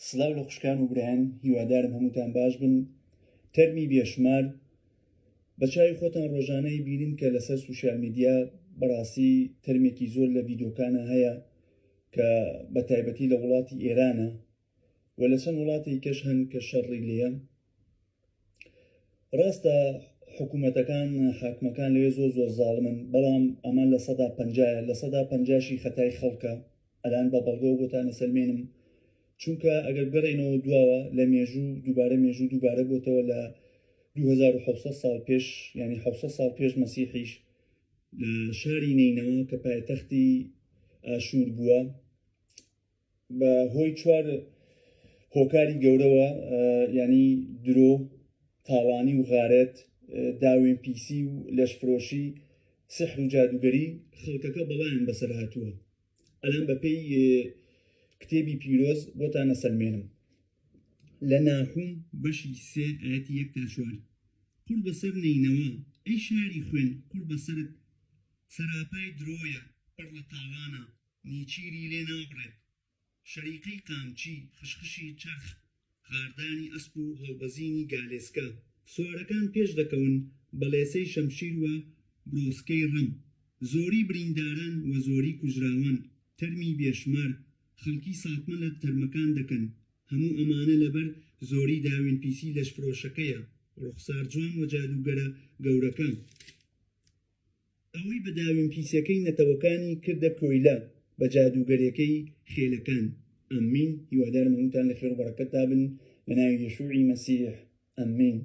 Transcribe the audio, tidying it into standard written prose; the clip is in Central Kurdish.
سڵاو لە خوشکان و برایان هیوادارم هەمووتان باش بن تەرمی بێشمار بە چاوی خۆتان ڕۆژانەی بینن کە لەسەر social media بەڕاستی تەرمێکی زۆر لە ڤیدۆکانە هەیە کە بە تایبەتی لە وڵاتی ئێرانە و لە چەند وڵاتی کەش هەن کە شەڕی لێیە ڕاستە حکوومەتەکان حاکمەکان لەوێ زۆر زۆر زاڵمن بەڵام ئەمە 50%ە 50%شی خەتای خەڵکە ئەلان بە بەڵگەوە بۆتان ئەسەلمێنم چونکە ئەگەر بگەڕێینەوە دواوە لە مێژوو دووبارە مێژوو دووبارە بۆتەوە لە 2700 ساڵ پێش ینی 700 ساڵ پێش مەسیحیش لە شاری نەینەوە کە پایتەختی ئاشوور بووە بە هۆی چوار هۆکاری گەورەوە ینی درۆ تاڵانی و غارەت داوێن پیسی و لەشفرۆشی سحر و جادوگەری خەڵکەکە بەڵایان بەسەر هاتووە ئەلان بەپێی کتێبی پیرۆز بۆتان ئەسەلمێنم لە ناحوم بەشی سێ ئاەتی یەک تا چوار قوڕ بەسەر نەینەوا ئەی شاری خوێن قوڕ بەسەرت سەراپای درۆیە پڕ لە تاوانە نیچیری لێ نابڕێت شریقەی قامچی، خشخشی چەرخ، غاردانی ئەسپ و هەڵبەزینی گالێسکە. سوارەکان پێش دەکەون بە ڵێسەی شەمشیر و برۆسکەی ڕم. زۆری برینداران و زۆری کوژراوان، تەرمی بێشومار، خەڵکی ساتمە لە تەرمەکان دەکەن. هەموو ئەمانە لەبەر زۆری داوێنپیسی لەشفرۆشەکەیە، ڕوخسارجوان و جادووگەرە گەورەکە. ئەوەی بە داوێنپیسیەکەی نەتەوەکانی کردە کۆیلە بە جادووگەرێکەی خێلەکان. ئامین هیوادارم هەمووتان لە خێرو بەڕەکەتدا بن بە ناوی یەشوعی مەسیح. ئامین.